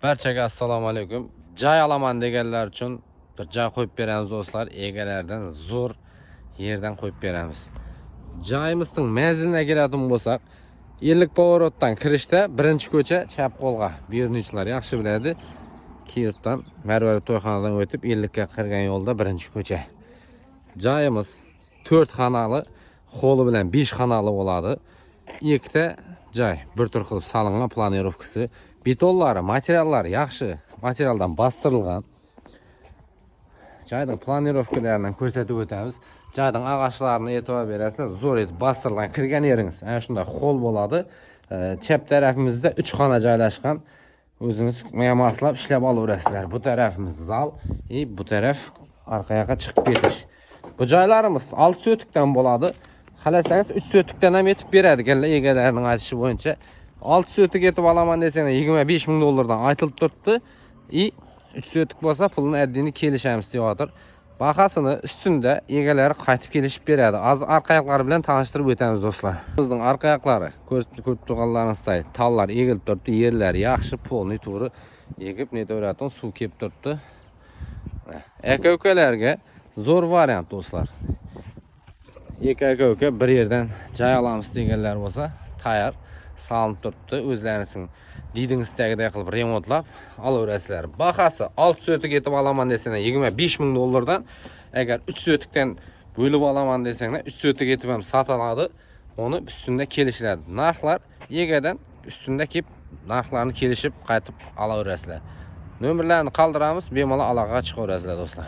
Barchaga assalomu alaykum. Joy olaman deganlar uchun bir joy qo'yib beramiz, do'stlar. Egalardan zo'r yerdan qo'yib beramiz. Joyimizning manziliga keladigan bo'lsak, 50 поворот dan kirishda birinchi ko'cha chap qo'lga. Beruniychilar yaxshi biladi. Kiyevdan Marvarid to'yxonadan o'tib 50 ga kirgan yo'lda birinchi ko'cha. Joyimiz 4 xonali, холл i bilan 5 xonali bo'ladi. Ikkita joy bir tur qilib solingan, планировка si. Betonlari, materiallari yaxshi materialdan bostirilgan. Joyning планировка larini ko'rsatib o'tamiz. Joyning ag'ochlarini e'tibor berasizlar, zo'r etib bostirilgan. Kirgan yeringiz ana shunday холл bo'ladi. Chap tarafimizda 3 xona joylashgan. O'zingiz moslab ishlab olaverasizlar. Bu tarafimiz zal и bu taraf orqa yoqqa chiqib ketish. Bu joylarimiz 6 sotikdan bo'ladi. Xohlasangiz 3 sotikdan ham etib beradi ekanlar, egalarining aytishi bo'yicha. 6 sotik etib olaman desanglar, 25 ming dollardan aytilib turibdi. И 3 sotik bo'lsa, pulini addini kelishamiz deyotir. Bahosini ustunda egalari qaytib kelishib beradi. Hozir orqa yoqlari bilan tanishtirib o'tamiz, do'stlar. Bizning orqa yoqlari ko'rib turganlaringizdek tallar egilib turibdi, yerlar yaxshi, полный to'g'ri egib netaveradigan suv kelib turibdi. Aka ukalarga zo'r variant, do'stlar. Ikki aka uka bir yerdan joy olamiz deganlar bo'lsa, tayyor solinib turibdi. O'zlaringizning didingizdagidek qilib remontlab olaverasizlar. Bahasi 6 sotik etib olaman desanglar, 25 ming dollardan. Agar 3 sotikdan bo'lib olaman desanglar, 3 sotik etib ham sotiladi. Uni ustunda kelishiladi. Narxlar egadan ustunda kelib narxlarni kelishib qaytib olaverasizlar. Nomerlarni qoldiramiz, bemalol aloqaga chiqaverasizlar, do'stlar.